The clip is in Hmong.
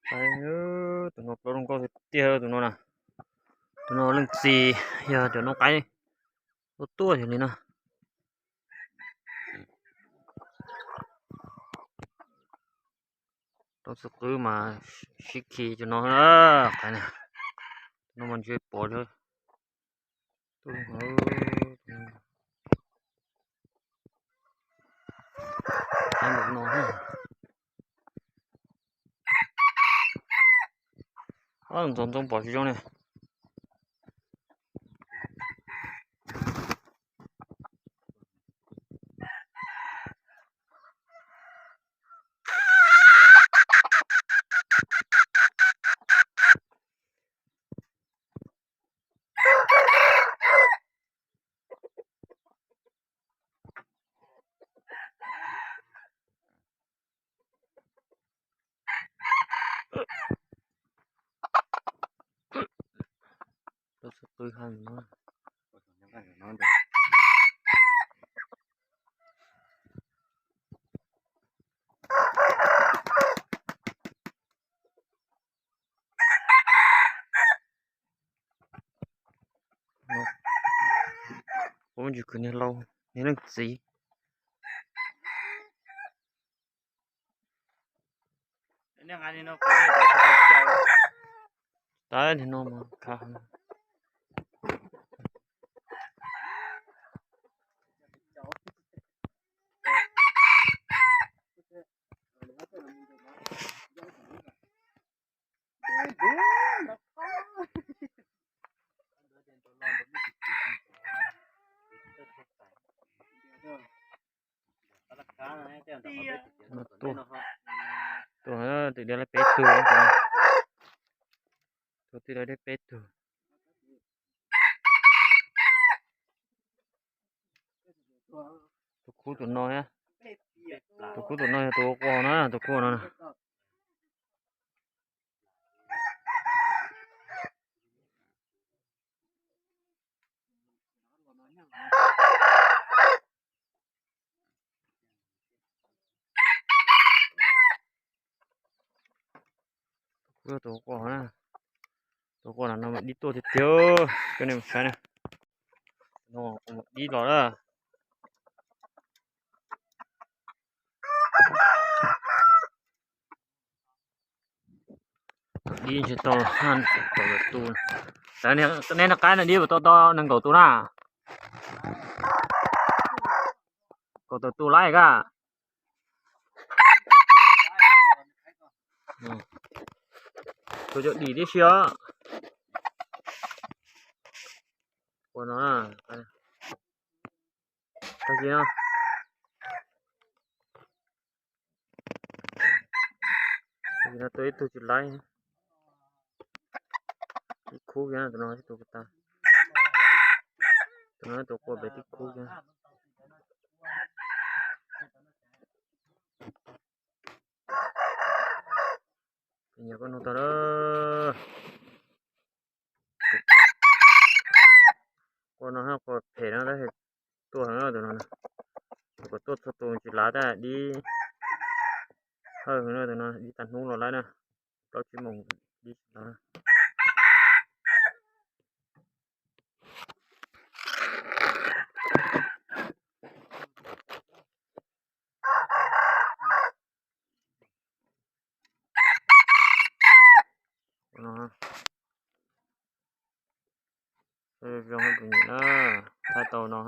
Tus no plaub zoo nkauj tiag tiag tus no na. Tus no leej txiv yog cov noob qaib tuaj tuaj yog li no. Rau xwb qwb mas sib khi tus no, tus no mas ntshe pom no. Ntxoov ntxoo pom tsis zoo ne. Kuv ntsis khwv niag laus, niag leej txiv. Tab niag no mas khav. Tuaj, tuaj, twb diav laib peb tug, tuaj twb diav peb tug. Tus khub tus no, tus khub tus no yog tus ua quas no, tus khub no. Tus quaj na, tus quaj no mas dib tuaj tiag tiag, coj nej mus saib na. No dib los na. Dib tsis tau, kaum tawm tus. Nej noj qab no dib puas tau tau nees nkaum tus na? Kaum tawm tus laib ka. Tus cov dim tib si os. Ua no, tag kis no, tag kis no tua ib tug tsis laib. Ib khub kiag tus no, ib tug tas. Tus no tus quaj pem tib khub kiag. Nyiam koj nug tag lawm. Quaj no quaj phem no tab sis tuaj heev na tus no. Kom tuaj txhua tus tsis laib tab dib hawj heev na tus no, dib tag hnub los laib na. Plaub tsib moos dib tsis laib. Zoo tus nyiam na, thaij tau no.